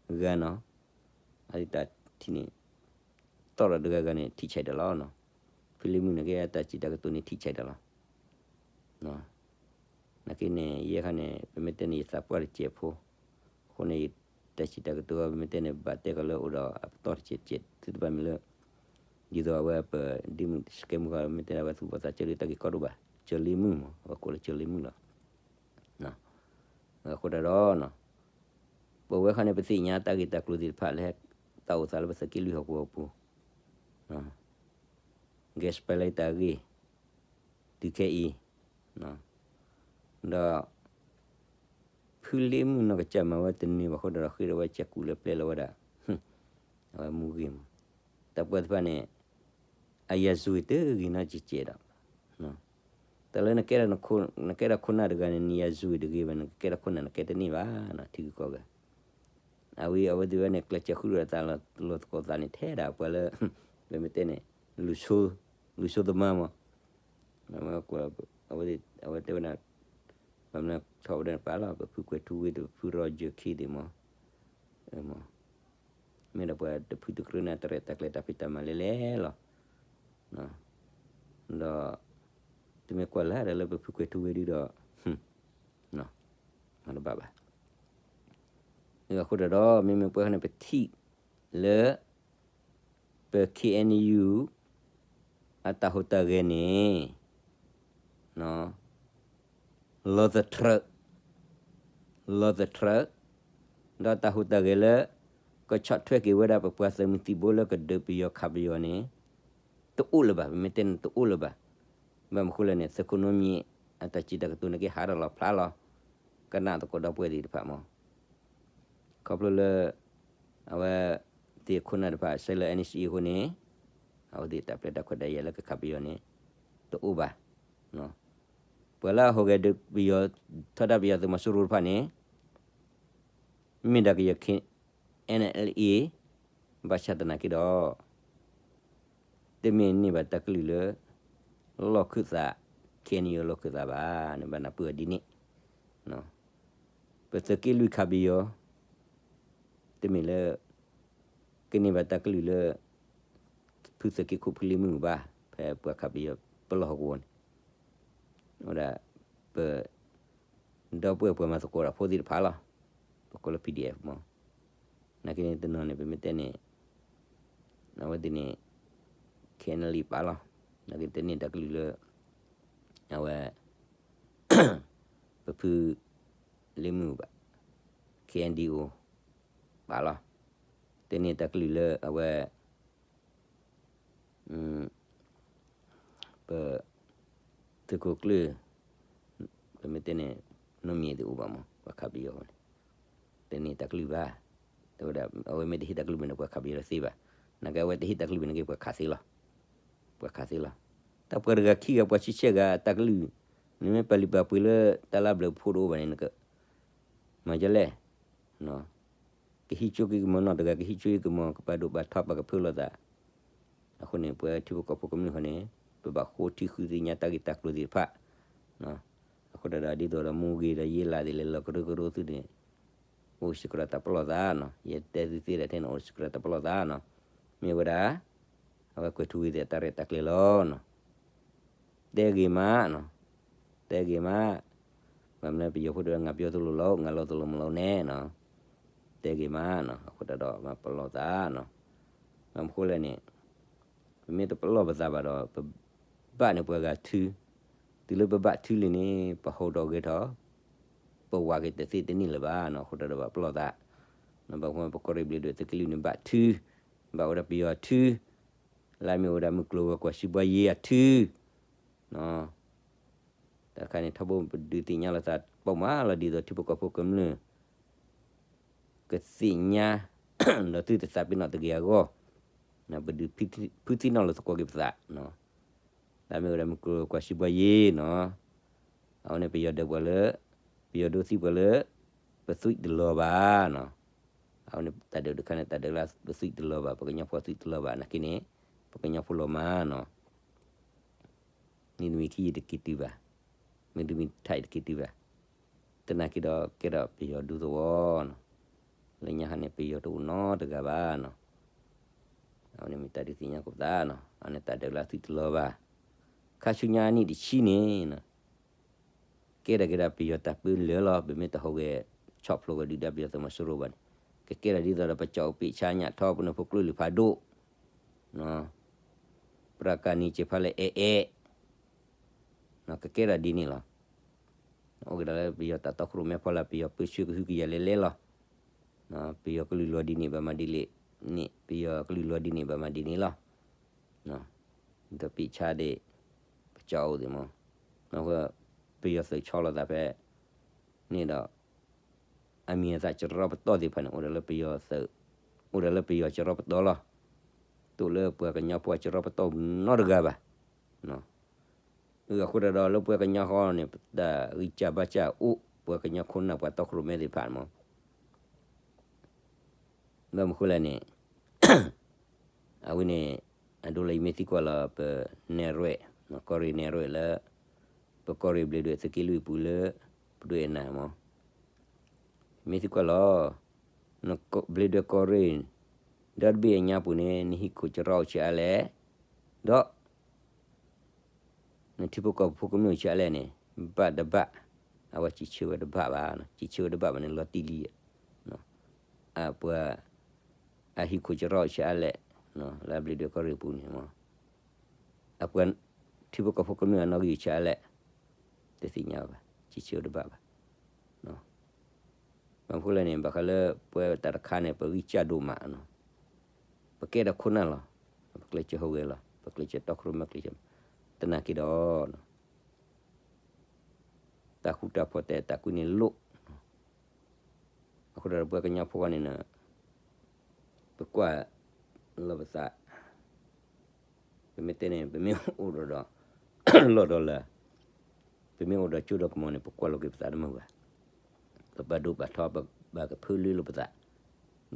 ဂၤနီၤ. အတၢ်ထံၣ်န့ၣ် တီၣ်ဒီးတဂၤဂၤန့ၣ် ထံၣ်ဆဲးတၢ်လီၤနီၤ. ဖုလ့မုၢ်န့ၣ်က့ တၢ်စံးတၢ်ကတိၤန့ၣ်ထံၣ်ဆဲးတၢ်လီၤ. နာ်က့န့ၣ် ယဲခါန့ၣ် ပမ့ၢ်တဲန့ၣ် ယသးပှၢ်တစဲးဖိ, အဃိန့ၣ် တၢ်စံးတၢ်ကတိၤ ပမ့ၢ်တဲန့ၣ် ဘၣ်တဲကီးလၢအိၣ်ဒီးအပတီၢ်တစဲးတစဲး သုတဘၣ်မ့ၢ်လၢ ဒ်သိးအဝဲပဒ့မုၣ်စကဲမုၢ်ဃီ မ့ၢ်တဲဒၣ်ဝဲသူၣ်ဘီၣ်သးစၢၤလၢတၢ်ဂ့ၢ်ကီဒိၣ်ဘၣ်, ကၠၢၤလ့မုၢ်မး အဝဲကိးလၢကၠၢၤလ့မုၢ်လီၤ. အဃိတၢ်ဒီး ပဝဲခါန့ၣ် ပသ့ၣ်ညါတၢ်ဂ့ၢ်တၢ်ကျိၤသ့ၣ်တဖၣ်လၢ တၢ်အိၣ်သးလၢပသုးက့လွံၢ်ဟီၣ်ကဝီၤပူၤ, ဂဲၤဆၢပၢလၢတၢ်ဂ့ၢ် တုၤခဲအံၤ, ဒီး ဖုလ့မုၢ်နီၢ်ကစၢ်မၤဝဲတန့ၢ်ဘၣ်အဃိဒီး ဃ့ထီၣ်ဝဲကကူးလၢပျဲလီၤဝဲဒၣ် အဝဲမူဂ့ၤမး, တၢ်ပှၤသ့ၣ်တဖၣ်န့ၣ် အယၤစူၤတဂ့ၤနီတစဲးဒီး, တၢ်လၢ နကဲထီၣ်ခိၣ်နၢ်တဂၤန့ၣ် နယၤစူၤတဂ့ၤဘၣ်, နကကဲထီၣ်ခိၣ်နၢ်နကဲတန့ၢ်ဘၣ်နီၤ ထံဂုၤကီၢ်ဂၤ. အဝဲ အဝဲသ့ၣ်ဝဲန့ၣ် ကျဲးစၢးဃုာ်ဒီးသးလီၤသကိးသးန့ၣ် ထဲဒၣ်ပှၤလၢ ပမ့ၢ်တဲန့ၣ် လူၤဆိသမါမး, အဝဲတဲဝဲဒၣ် ပမ့ၢ်ထီၣ်ဝဲဒၣ်ပာ်လီၤ ပဖုကွဲၤထူဝ့ဒီး ပဖုရီကၠၢခံသ့ၣ်မး, မ့ၢ်ဒီးပှၤတဖုတကြၢးန့ၣ် တရဲၣ်တၢ်ကျဲၤတၢ်ဖံးတၢ်မၤလဲၤလဲၤလီၤ. ဒီး တမ့ၢ်ကွၢ်လၢ်ဒီးလၢပဖုကွဲၤထူဝ့ဒုဒီး မၤတဘၣ်ဘၣ်. အဃိတၢ်ဒီး မ့မ့ၢ်ပှၤန့ၣ်ပထံၣ်လၢ ပ ခ့ၣ်အဲၣ်ယူၣ် အတၢ်ဟူးတၢ်ဂဲၤန့ၣ် လီၤသထြၢး, လီၤသထြၢး, ဒီးတၢ်ဟူးတၢ်ဂဲၤလၢ ကဆီၣ်ထွဲက့ၤဝဲဒၣ်ပပှၤသုးမုၢ်သံၣ်ဘိလၢကဒုးပယီၤခးပယီၤန့ၣ် တအိၣ်လၢၤဘၣ်, ပမ့ၢ်တဲန့ၣ်တအိၣ်လၢၤဘၣ်. ဘၣ်မနုၤဃိလဲၣ်န့ၣ် သုးခိၣ်နိမံၤ အတၢ်စံးတၢ်ကတိၤန့ၣ်က့ၤဟးထီၣ်လီၤဖျါလီၤ ကနၣ်သကိးဒီပုၢ်ဝဲၢ်သ့ၣ်တဖၣ်မး ခီဖျိလၢ အဝဲ သ့ၣ်ခိၣ်နၢ်တဖၣ် ဆဲးလၢ NCA အဃိန့ၣ် အဝဲသ့ၣ်တၢ်ပျဲတၢ်ခွဲးတၢ်ယာ်လၢကခးပယီၤန့ၣ် တအိၣ်ဘၣ်. ပှၤလၢအဟူးဂဲၤဒုးပယီၤ ထီဒါပယီၤသုးမီၤစိရိၤတဖၣ်န့ၣ် မ့ၢ်ဒၣ်ကယဲၢ် ခ့ၣ်အဲၣ်အဲၣ်လ်အ့ ဘၣ်ဆၣ်သနာ်က့ဒီး တမ့ၢ်န့ၢ်ဘၣ်တၢ်ကလုၢ်လၢ လီၢ်ခၢၣ်သး ခ့ၣ်အဲၣ်ယူၣ် လီၢ်ခၢၣ်သးဘၣ်န့ၣ် ဘၣ်နၢ်ပၢၢ်အီၤဒ်န့ၣ် ပသုးက့လွံၢ်ခးပယီၤ တမ့ၢ်လၢ ကန့ၢ်ဘၣ်တၢ်ကလုၢ်လၢ ဖုသုးက့ခိၣ်ဖုလ့မုၢ်ဘၣ် ဖဲပှၤခးပယီၤပလီၢ်ဟီၣ်ကဝီၤန့ၣ် ဝဲဒၣ် ပ ဒီပုၢ်ဝဲၢ်ပှၤမၤသကိးတၢ်ဖိသ့ၣ်တဖၣ်လီၤ. ပကိးလၢ PDF မး နာ်က့န့ၣ်တနီၤန့ၣ် ပမ့ၢ်တဲန့ၣ် အဝဲသ့ၣ်န့ၣ် ခဲနလံပာ်လီၤ နာ်က့တန့ၢ်တၢ်ကလုၢ်လၢ အဝဲ ပဖုလ့မုၢ်ဘၣ် KNDO ပာ်လီၤ တန့ၢ်တၢ်ကလုၢ်လၢအဝဲ ပ သုးခိၣ်ကျၢၢ် ပမ့ၢ်တဲန့ၣ် နိမံၤသ့ၣ်အိၣ်ဘၣ်မး ပှၤခးပယီၤန့ၣ် တန့ၢ်တၢ်ကလုၢ်ဘၣ် တဲဝဲဒၣ် အဝဲမ့ၢ်တဟ့ၣ်တၢ်ကလုၢ်ဘၣ်န့ၣ် ပှၤခးပယီၤတသ့ဘၣ် နာ်က့အဝဲတဟ့ၣ်တၢ်ကလုၢ်ဘၣ်နာ်က့ ပှၤခးသ့လီၤ ပှၤခးသ့လီၤ တၢ်ပှၤတဂၤခံဂၤပှၤဆံဆဲၣ်ဂၤတၢ်ကလုၢ် နမ့ၢ်ပာ်လုၢ်ပာ်ပှ့ၤလၢတၢ်လၢဘျၢဖိတအိၣ်ဘၣ်န့ၣ် နက မၤဒ်လဲၣ် ကဟံးကၠိက့ၤကမီၤနီၢ်တဂၤ ကဟံးကၠိက့ၤကမီၤ ကပာ်ဒိၣ်ပာ်ထီပာ်ကဖၢလီၤသး အဃိန့ၣ် ပဝဲထံဖိကီၢ်ဖိကမျၢၢ်ဃီန့ၣ် ပဘၣ်ဃိထံဃုသ့ၣ်ညါတၢ်ဂ့ၢ်တၢ်ကျိၤသ့ၣ်တဖၣ် အဃိတၢ်ဒီးဒ်သိးဒီးမူဂ့ၤဒီးယ့လးသ့ၣ် လဲၤလီၤကရၢကရိသုန့ၣ် အိၣ်စ့ၢ်ကီးဒီးတၢ်ပလီၢ်သးနီၤ ယတဲသုသ့ဒီးထဲန့ၣ် အိၣ်စ့ၢ်ကီးဒီးတၢ်ပလီၢ်သးနီၤ မ့ၢ်ဝဲဒၣ် အဝဲကွဲၤထူဝ့သ့ၣ်အတၢ်ရဲၣ်တၢ်ကျဲၤလီၤနီၤ တဲဂ့ၤမးနီၤ တဲဂ့ၤမး ဘၣ်မနုၤပယီၤဖိတဲဝဲ ငါပြောသလိုလုပ် ငါလုပ်သလိုမလုပ်နဲ့နီၤ တဲဂ့ၤမးနီၤ အဃိတၢ်ဒီးမၤပလီၢ်သးနီၤ ဘၣ်မနုၤဃိလဲၣ်န့ၣ် ပမ့ၢ်တပလီၢ်ပသးဘၣ်ဒီး ပဘၣ်န့ၢ်ပှၤဂၤထု, တုၤလၢပဘၣ်ထုလံန့ၣ် ပဟီၣ်ဒီးဂဲၤထီၣ်, ပဝးက့ၤတသ့တန့ၢ်လၢၤဘၣ်နီၤ, အဃိဒီးပဘၣ်ပလီၢ်သး, ဘၣ်ဃိပကီၢ်ရ့ၣ်ဘျ့းဒွဲၣ်သုးက့လွံၢ်န့ၣ်ဘၣ်ထု, ဘၣ်ဝဲဒၣ်ပယီၤထု, လၢအမ့ၢ်ဝဲဒၣ်မုၢ်ကျိၤဝဲၤကွာ်စံးဘှါယ့အထု တၢ်တခါန့ၣ် ထီဘိပဒုးသ့ၣ်ညါလိာ်သးပိာ်မးလီၤ ဒ်သိးထံဖိကီၢ်ဖိကမျၢၢ် ကသ့ၣ်ညါ ဒီးသုတသးပ့ၤနီၣ်တဂ့ၤအဂီၢ်, ပဒုးဖုသံနီၣ်လိာ်သကိးက့ၤပသး, လၢအမ့ၢ်ဝဲဒၣ်မုၢ်ကျိၤဝဲၤကွာ်စံးဘှါယ့နီၤ, အဝဲန့ၣ်ပယီၤဒၢးပှၤလၢ, ပယီၤဒိသံပှၤလၢ, ပသွံၣ်တလီၤဘၣ်နီၤ, အဝဲန့ၣ်တၢ်ဒုးတခါန့ၣ် တၢ်ဒုးလၢပသွံၣ်တလီၤဘၣ် ပကညီဖိသွံၣ်တလီၤဘၣ် နာ်က့န့ၣ်, ပကညီဖိလီၤမၢ်နီၤ မ့တမ့ၢ်ခံယတက့ၤတုၤဘၣ်, မ့တမ့ၢ်ထးယတက့ၤတုၤဘၣ်, သနာ်က့ဒီးကဲထီၣ်ပယီၤဒူသဝီနီၤ, လၢညါခါန့ၣ် ပယီၤတအိၣ်နီတဂၤဘၣ်နီၤ, အဝဲန့ၣ်မ့ၢ်တၢ်ဒုးသ့ၣ်ညါကိးပသးနီၤ, အဝဲန့ၣ်တၢ်ဒုးလၢသွံၣ်တလီၤဘၣ်, ခါဆူညါအနံၣ်တဆံန့ၣ် ကဲထီၣ်က့ၤဒၣ်ပယီၤတၢ်ပၢလၢာ်လီၤ, ပမ့ၢ်တဟူးဂဲၤဆီၣ်ဖျိးဝဲဒုၣ်ဒါပယီၤသုးမီၤစိရိၤဘၣ်န့ၣ်, ကကဲထီၣ်ဒ်သိးဒီးပကၠီအိၣ်ပ့ၢ်ဆါညၣ်ထီ ပနၢ်ဖိကျိလံာ်ဖးဒိၣ်, ပြၢကၤနံၤစ့ဖါလၢအဲၣ်အဲၣ်, ကကဲထီၣ်ဒ်န့ၣ်လီၤ. အိၣ်က့ၤဒၣ်လၢပယီၤတၢ်တီခိၣ်ရိၣ်မဲဖီလာ် ပယီၤပၢဆှၢကဟုကယာ်လဲၤလဲၤလီၤ. ပယီၤကလုာ်လီၤဒ်န့ၣ်ဘၣ်မၤဒ်လဲၣ်န့ၣ် ပယီၤကလုာ်လီၤဒ်န့ၣ်ဘၣ်မၤဒ်န့ၣ်လီၤ. ဒီးပ့ၢ်ဆါဒၣ် ပကၠီအိၣ်သ့ၣ်မး, ပယီၤသုးဆီလီၤသးဖဲန့ၣ်ဒီး အမံၤအသၣ်စရီပတီၢ်သ့ၣ်တဖၣ်န့ၣ် အိၣ်ဒီးလၢပယီၤသုး, အိၣ်ဒီးလၢပယီၤစရီပတီၢ်လီၤ. တအိၣ်လၢပှၤကညီဖိအစရီပတီၢ်နီတဂၤဘၣ်. အဃိဒီးလၢပှၤကညီဃီန့ၣ် ပတၢ်ဂံၢ်စၢ်ဘါစၢ်အိၣ် ပှၤကညီခိၣ်နၢ်ပှၤတီခိၣ်ရိၣ်မဲသ့ၣ်တဖၣ်မး ဘၣ်မနုၤဃိလဲၣ်န့ၣ် အဝဲန့ၣ် အဒိလၢယမ့ၢ်သံကွၢ်လီၤ ပနဲၣ်ရွဲၣ်, ကီၢ်ရ့ၣ်နဲၣ်ရွဲၣ်လၢ ပကီၢ်ရ့ၣ်ဘျ့းဒွဲၣ်သုးက့လွံၢ်အပူၤလၢ ပဒိၣ်အဲၣ်နၤမး, မ့ၢ်သံကွၢ်လီၤ ဘျ့းဒွဲၣ်ကီၢ်ရ့ၣ် ဒီတဘ့ၣ်အညါပူၤန့ၣ် နဟံၣ်ခိၣ်စရီအိၣ်ဆံးအါလဲၣ်, ဒီး နထံဖိကီၢ်ဖိကမျၢၢ်ဆံးအါလဲၣ်န့ၣ် ဘၣ်တဘၣ်, အဝဲစံးဆၢဝဲတဘၣ်ဘၣ်, စံးဆၢဝဲတဘၣ်ဘၣ်န့ၣ် လီၤတံၢ်လံ, အပှၤ အဟံၣ်ခိၣ်စရီအိၣ်ဆံးအါလဲၣ်, လၢဘျ့းဒွဲၣ်ကီၢ်ရ့ၣ်အပူၤန့ၣ်မး အပှၤထံဖိကီၢ်ဖိကမျၢၢ်အနီၣ်ဂံၢ်ဆံးအါလဲၣ်, တသ့ၣ်ညါဘၣ်, စံးဆၢဝဲတဘၣ်ဘၣ်. ဘၣ်မနုၤဃိလဲၣ်န့ၣ် ဘၣ်ဃးလၢပဝဲတၢ်တခါန့ၣ် ပဂံၢ်စၢ်ဒိၣ်မးနီၤ, ပကဲထီၣ်ခိၣ်နၢ်လီၤ, ပကျဲးစၢးဟူးဂဲၤလီၤ, ပကျဲးစၢးတီခိၣ်ရိၣ်မဲကျဲးစၢး, သနာ်က့ဒီး တၢ်ဃူတၢ်ဖိးတဲာ်တၢ်ကွံန့ၣ်လိၣ်, အဃိဒီးပှၤကညီဖိဃီန့ၣ် ပကွၢ်လီၤပသး, ပမ့ၢ်တဲန့ၣ် ပမ့ၢ်အိၣ်ဒီး လီၢ်ဒီးလၢ ပမ့ၢ်အိၣ်ဒီးကၠိဒီးကမီၤန့ၣ် ပကွၢ်လိာ်က့ၤပသးတမုာ်ဘၣ်, ပဘၣ်ဒိဘၣ်ထီ ပဘၣ်ကဖၢလၢလိာ်ပသး,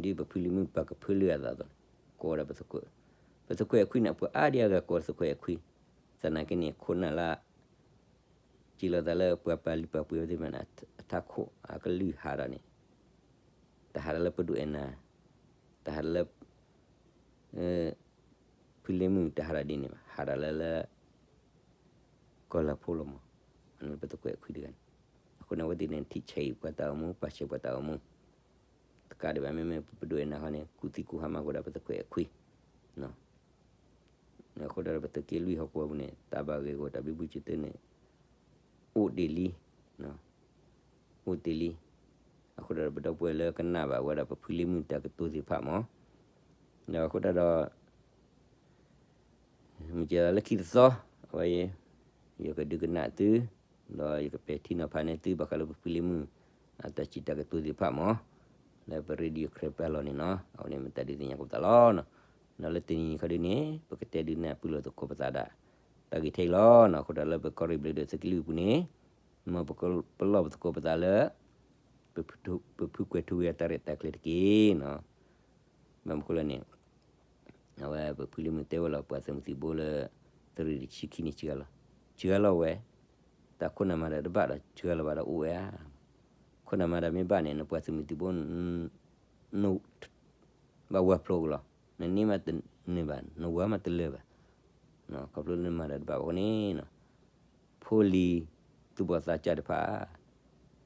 ဒ်ပဖုလံၤမုၣ်ပှၤကဖၢလၢအသးအသိးန့ၣ် ကိးဝဲဒၣ်ပသ, ပသခွဲးအခွံန့ၣ် ပှၤအါဒံအါဂၤကိးသခွဲးအခွံ, သနာ်က့န့ၣ် ခိၣ်နၢ်လၢ စံးလီၤသးလၢပှၤပာ်လုၢ်ပာ်ပှ့ၤဝဲသ့ၣ်တဖၣ်န့ၣ် အထးခိၣ်အကလုၢ်ဟးဒီးန့ၣ်, တဟးဒီးလၢပဒိၣ်အဲၣ်နၤ, တဟးဒီးလၢ ဖုလ့မုၢ်တဟးဒီးဒ်န့ၣ်ဘၣ်, ဟးဒီးလၢလၢ ကီၢ်လၤဖိလီၤမး, အန့ၣ်ပသခွဲးအခွံတဂၤန့ၣ်, အဃိန့ၣ်အဝဲသ့ၣ်န့ၣ် ထံၣ်ဆဲးအံၤပှၤတၢ်အိၣ်မူ ပာ်ဆဲးပှၤတၢ်အိၣ်မူ, တကးဒံးဘၣ် မ့မ့ၢ်ပဒိၣ်အဲၣ်နၤဃီန့ၣ် ကူၣ်သံကူၣ်ဟါမးက့ၤဒီးပသခွဲးအခွံ အဃိဒီးပသုးက့လွံၢ်ဟီၣ်ကဝီၤပူၤန့ၣ် တၢ်ဘၣ်ဂ့ၢ်ဂီၢ်တၢ်ဘံဘူဆံးတၢန့ၣ် အိၣ်တ့ၢ်လံ, အိၣ်တ့ၢ်လံ, အဃိဒီးပဒီပုၢ်ဝဲၢ်လၢကနၣ်ဘၣ်ဝဲဒၣ်ပဖုလ့မုၢ်တၢ်ကတိၤသ့ၣ်တဖၣ်မး, ဒီးအဃိဒီး မုၢ်ကလၢခံတသီ အဝဲ ယကဒုးကနၣ်သု, ဒီးယကပဲာ်ထံနီၤဖးန့ၢ်သုဘၣ်ဃးလၢပဖုလ့မုၢ် အတၢ်စံးတၢ်ကတိၤသ့ၣ်တဖၣ်မး, လၢပ radio ခရံာ်ပၢၢ်လီၤန့ၣ်နီၤ, အဝဲန့ၣ်မ့ၢ်တၢ်ဒုးသ့ၣ်ညါကိးပသးလီၤ. ဒီးလၢတနံၤခီဒုန့ၣ် ပကတဲဒုးနဲၣ်ပူလီၤသကိးပသးဒၣ် တၢ်ဂ့ၢ်ထဲအံၤလီၤ. အဃိဒီးလၢပကီၢ်ရ့ၣ်ဘျ့းဒွဲၣ်သုးက့လွံၢ်အပူၤန့ၣ် မ်ပကပလီၢ်ပသကိးပသးလၢ ပဖုကွဲၤထူဝ့အတၢ်ရဲၣ်တၢ်ကျဲၤတက့ၢ်နီၤ. ဘၣ်မနုၤဃိလဲၣ်န့ၣ် အဝဲပဖုလ့မုၢ်တဲဝဲလီၤ ပှၤသုးမုၢ်သံၣ်ဘိလၢ သုးရ့ၣ်တဆံခံန့ၣ် စှၤလီၤ, စှၤလီၤဝဲ, တၢ်ခိၣ်နၢ်မၤတၢ်တဘၣ်ဒီး စှၤလီၤဘၣ်ဒီးအိၣ်ဝဲဧါ. ခိၣ်နၢ်မၤတၢ်မ့ၢ်ဘၣ်န့ၣ် နပှၤသုးမုၢ်သံၣ်ဘိ န ဘၣ်ဝၤဖျိကလီၤ, နန့ၢ်မးတန့ၢ်ဘၣ်, နဝၤမးတလၢာ်ဘၣ်. ခီဖျိလၢနမၤတၢ်တဘၣ်အဃိန့ၣ် ဖိလံၤသူၣ်ဘီၣ်သးစၢ်တဖၣ်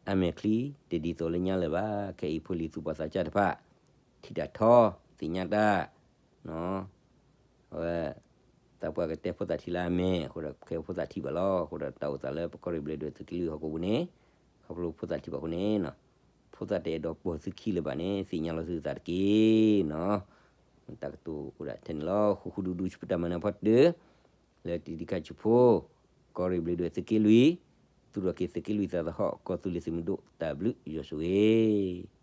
အမဲာ်ချံတဒ်သိးလၢညါလၢၤဘၣ်. ခဲအံၤဖိလံၤသူၣ်ဘီၣ်သးစၢ်တဖၣ် ထံၣ်တၢ်ထီ, သ့ၣ်ညါတၢ် အဝဲ သးပှၢ်ကတဲဖိသၣ်ထံလၢအမဲာ် အဃိဒီး ကဲဖိသၣ်ထံဘၣ်လီၤ. အဃိဒီးတၢ်အိၣ်သးလၢပကီၢ်ရ့ၣ်ဘျ့းဒွဲၣ်သုးက့လွံၢ်ဟီၣ်ခိၣ်ပူၤန့ၣ် ခီဖျိဖိသၣ်ထံဘၣ်အဃိန့ၣ် ဖိသၣ်တအဲၣ်ဒိးပိာ်သုခံလၢၤဘၣ်န့ၣ် သ့ၣ်ညါလီၤသုသးတက့ၢ်နီၤ. တၢ်ကတိၤအိၣ်ဒၣ်ထဲန့ၣ်လီၤ. ဃူဃူဒူဒူဆူပတၢ်မၤနၢၤဖီတၢၢ် လၢတံၤဒံးခါဆူးဖိ ကီၢ်ရ့ၣ်ဘျ့းဒွဲၣ်သုးက့လွံၢ် သူၣ်ထီၣ်က့ၤသုးက့လွံၢ်သးသဟီၣ် ကီၢ်သူလ့ၤသုးမုၢ်ဒိၣ် တၢ်ဘျုးယွၤဆိၣ်ဂ့ၤ